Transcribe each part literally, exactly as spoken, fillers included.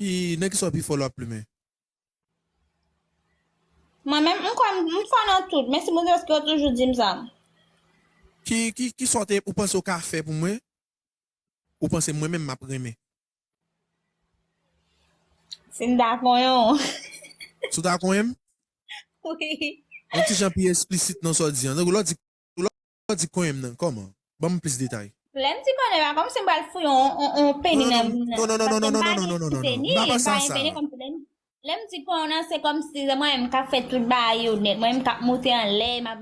Ki, nan ki sa w pi fò lè w ap plimen? Mwen menm, m kwè m fò nan tout, men si Bondye paske yo toujou di m sa. Ki, ki, ki sa w te, ou panse w ka fè pou mwen? Ou panse mwen menm m ap renmen? Si m ta konyen w. Si w ta konyen m? Wi. Yon ti jan pi eksplisit nan sa w di an. Tankou lè w di, lè w di konyen m nan, kòman? Ban m plis detay. Lè m di konyen, pa kòmsi m pral fouye yon, yon, yon peni nan. Non, non, non, non, non, non, non, non, non, non, non, non. M pa panse a sa. Lè m di konyen nan, se kòmsi se mwen menm k ap fè tout bagay yo nèt. Mwen menm k ap moute anlè, m ap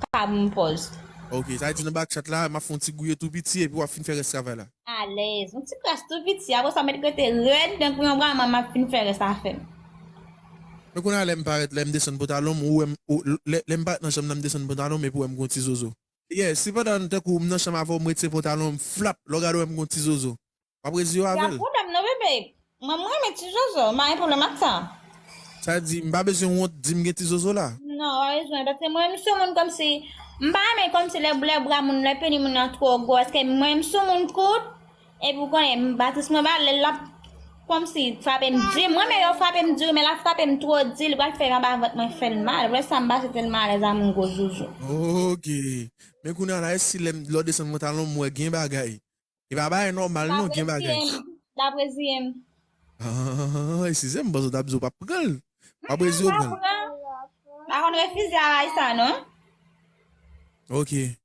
ka m pòz. Ok, sa vle di nan back chat la, m ap fè yon ti gouye tou piti epi w ap fin fè rès travay la. Alèz, yon ti kras tou piti. Apre sa, mèt rete rèd, tankou yon granma, m ap fin fè rès afè m. Men kounye a lè m parèt, lè m desann pantalon m, ou wè m, ou, lè, lè m parèt nan chanm nan, m desann pantalon m epi w wè m gon ti zozo. Yeah, si pandan tankou m nan chanm avè w, m retire pantalon m, flap, lè w gade w wè m gon ti zozo. W ap rezi yo avè l. Pwoblèm non, bebe. Mwen, mwen renmen ti zozo, m pa gen pwoblèm ak sa. Sa di, m pa bezwen wont di m gen ti zozo la. Non, pa bezwen, paske mwen, m se yon moun kòmsi, m pa renmen kòmsi lè, lè bra moun, lè peni moun nan twò gwo, paske mwen, m se yon moun kout, epi w konnen, m batris mwen ba, lè l ap kòmsi frape m di, mwen, men yo frape m di, men l ap frape m twò di, li pral fè anba vant mwen fè l mal. Vre sa, m pa se tèlman alèz a moun gwo zozo. Ok. Men kounye a la, e si lè m, lè w desann pantalon m, m wè gen bagay. E pa bagay nòmal non, gen bagay. L ap reziye m. Ah, eskize m, m panse w t ap di w p ap pran l. W ap reziye w pran l. Pa konn refize avay sa non. Ok.